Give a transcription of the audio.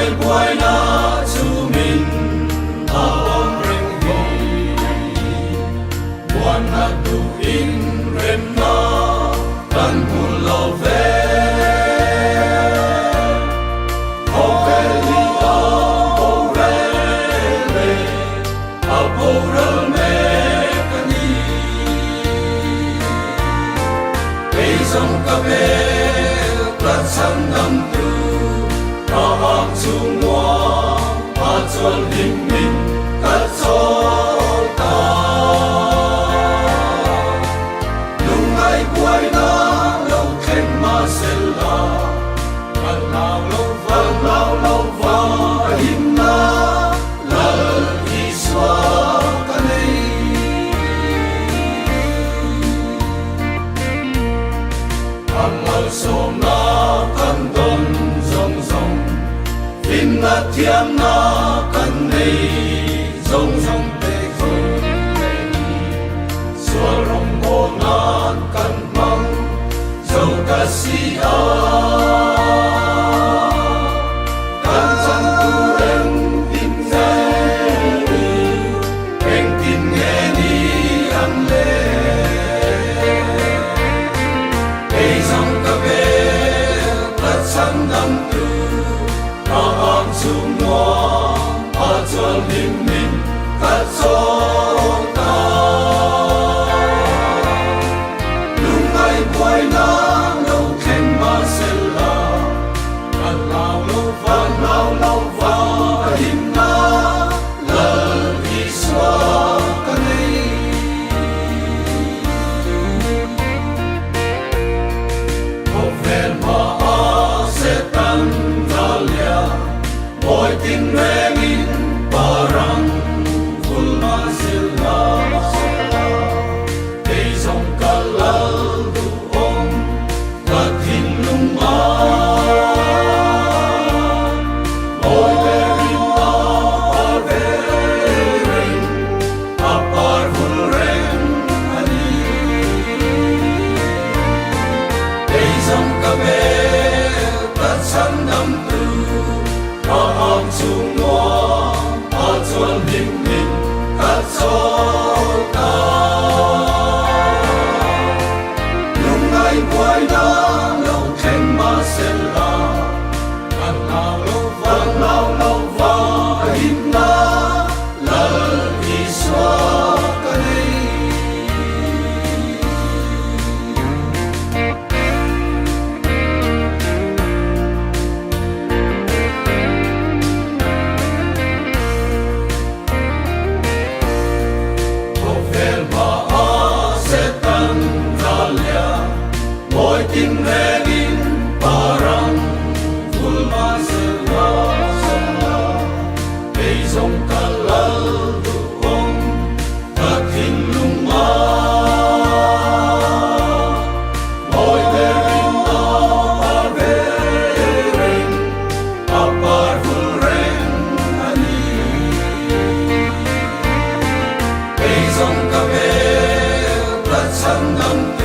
Lungngai buaina chhumin a awm reng hi. Muanna duhin remna kan hmu lo ve. Khawvel hi a boral e, a boral mek a ni. Kei zawng ka bel ka chhan dam tu, ka ang chhung muang a chuan hlim min ka chawl ta. Lungngai buaina lo thleng mahsela, ka hlau lo vang, hlau lo vang ka himna Lal Isua ka nei. A malsawmna kan dawn zawng zawng, finna thiamna kan nei zawng zawng te khi sual rawngbâwl nan kan hmang zo ta si a. Kan chan tur engtin nge ni, engtin nge ni ang le? Kei zawng ka bel ka chhan dam tu, ka ang chhung muang a chuan hlim min ka chawl ta. Lungngai buaina lo thleng mahsela, Ka hlau lo va, hlau lo va, ka himna Lal Isua ka nei. Khawvel hmaah Satan ral lia, mawi tin rengin parang vul mahsela, kei zawng ka lal duhawm. Ka thinlung a mawi berin a par ve reng, a par vul reng a ni. Kei zawng ka bel ka chhan dam tu, ka ang chhung nuam a chuan hlim min ka chawl ta. Lungngai buaina lo thleng mahsela, ka hlau lo va, hlau lo va, ka himna Lal Isua ka nei. Khawvel hmaah Satan ral lia, mawi tin rengin parang vul mahsela, kei zawng ka lal duhawm ka thinlung a. Mawi berin a par ve reng, a par vul reng a ni. Kei zawng ka bel ka chhan dam tu.